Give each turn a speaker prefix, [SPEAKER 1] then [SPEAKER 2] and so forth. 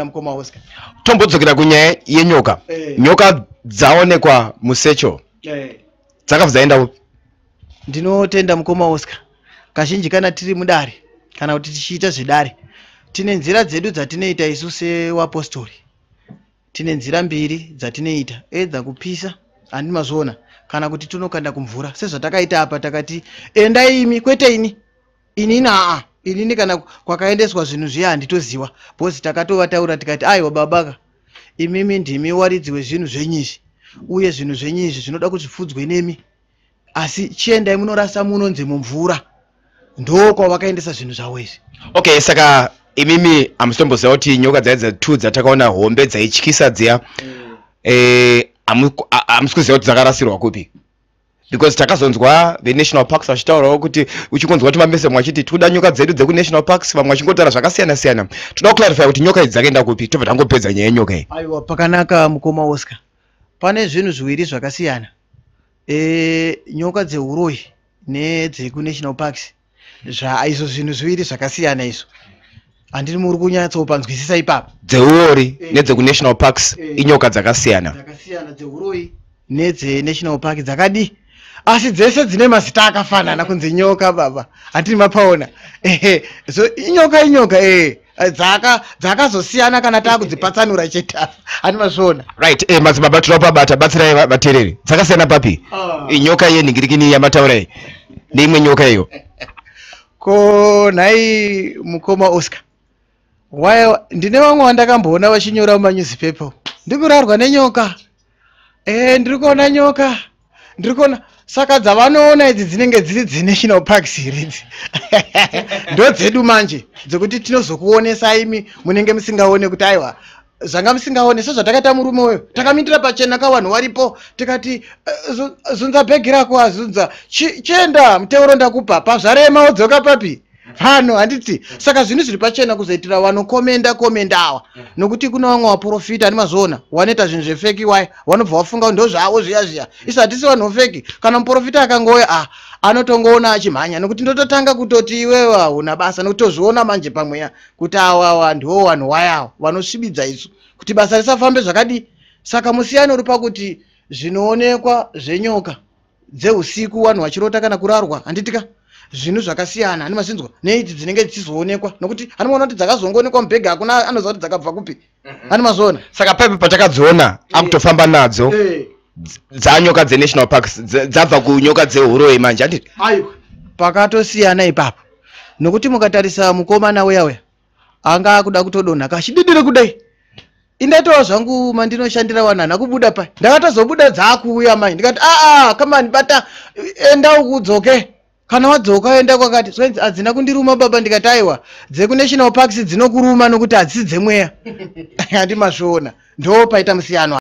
[SPEAKER 1] Mukoma Oscar,
[SPEAKER 2] Tombodzokera kunyaya yenyoka. Nyoka dzaonekwa musecho dzakabva dzaenda upi?
[SPEAKER 1] Ndinotenda, mukoma Oscar. Kazhinji kana tiri mudare kana kuti tichiita zvedare, tine nzira dzedu dzatinoita isu sevapostori. Tine nzira mbiri dzatinoita: edza kupisa, handi mazviona, kana kuti tinokanda kumvura, sezvatakaita apa. Takati endai imi, kwete ini. Inini aa, inini kana kwakaendeswa zvinhu zviya handitoziwa, because takatovataura tikati, "Aiwa babaka, imimi ndimi waridzi wezvinhu zvenyu izvi, uye zvinhu zvenyu izvi zvinoda kuti zvipfudzwe nemi, asi chiendai munorasa munonzi mumvura." Ndo kwavakaendesa zvinhu zvavo izvi.
[SPEAKER 2] Okay, saka imimi hamusitomboziva kuti nyoka dzai two dzatakaona hombe dzaityisa dziya, hamusi kuziva kuti dzakarasirwa kupi? Because takazonzwa veNational Parks vachitaurawo kuti, uchingonzwa kuti mamese vamwe vachiti tikuda nyoka dzedu dzekuNational Parks, vamwe vachingotaura zvakasiyana siyana. Toda kuclarify kuti nyoka idzi dzakaenda kupi, tobva tangopedza nyaya yenyoka iyi.
[SPEAKER 1] Aiwa, pakanaka, mukoma Oscar. Pane zvinhu zviviri zvakasiyana, nyoka dzeuroyi nedzekuNational Parks. Zva izvo zvinhu zviviri zvakasiyana izvo. Handiri muri kunyatsopanzwisisa ipapo?
[SPEAKER 2] Dzeuori nedzekuNational Parks inyoka dzakasiyana.
[SPEAKER 1] Dzakasiyana. Dzeuroyi nedzeNational Park dzakadi, asi dzese dzine mazita akafanana kunzi nyoka baba. Handiri mapaona? Ehe, so inyoka inyoka, dzakazosiyana kana taakudzipatsanura chete. Handi mazviona?
[SPEAKER 2] Right, madzibaba, tinopabata. Batsirai vateereri, dzakasiyana papi? Inyoka yenhingirikini yamataura iyi neimwe nyoka iyo.
[SPEAKER 1] Ko nhai mukoma Oscar, waya ndine vamwe vandakamboona vachinyora mumanyuzipepa, "Ndikurarwa nenyoka, ndiri kuona nyoka, ndiri kuona." Saka dzavanoona idzi dzinenge dziri dzeNational Parks here? Idzi ndo dzedu manje dzekuti tinozokuonesai imi munenge musingaone, kuti aiwa, zvanga musingaone. Sezvatakaita murume uyo, takamindira pachena kavanhu varipo, tikati, "Zunza bhegi rako." Azunza. Chienda, muteuro ndakupa pazvarema, wodzoka papi pano, handiti? Saka zvinhu zviri pachena kuzoitira vanokomenda komenda awa, nokuti kuna vamwe vaprofita, andimazviona, wanoita zvinhu zvefake, waya vanobva vafunga ndo zvavo zviya zviya. Isu hatisi vanhu vefake. Kana muprofita akangouya, ah, anotongoona achimhanya, nokuti ndototanga kutoti, "Iwewe hauna basa," nokuti tozviona manje pamweya kuti awawa ndiwo vanhu wayawo vanosvibidza isu kuti basa risafambe zvakadii. Saka musiyano uri pakuti zvinoonekwa zvenyoka dzeusiku, vanhu vachirota kana kurarwa, handitika, zvinhu zvakasiyana, hani mazinzwa, neidzi dzinenge dzichizoonekwa, nokuti anoona kuti dzakazongoonekwa mubhegi, hakuna anoziva kuti dzakabva kupi. Hani mazoona?
[SPEAKER 2] Saka paipo patakadziona akutofamba nadzo, dzanyoka dzeNational Parks, dzabva kunyoka dzeuroyi manje, handiti?
[SPEAKER 1] Aiwa, pakatosiyana ipapo, nokuti mukatarisa mukomana uya uya anga akuda kutodonha kachididire kudai. Indatova zvangu mandinoshandira, vanhu hana kubuda pai, ndakatozobuda dzaakuuya mai. Ndikati, "Aa, kamani, bata, enda ukudzoke. Kana wadzoka, enda kwakati." Zvanzi, "Hadzina kundiruma baba." Ndikati, "Aiwa, dzekuNational Parks dzinokuruma, nokuti hadzisi dzemweya." Handimazviona? Ndo paita musiyano.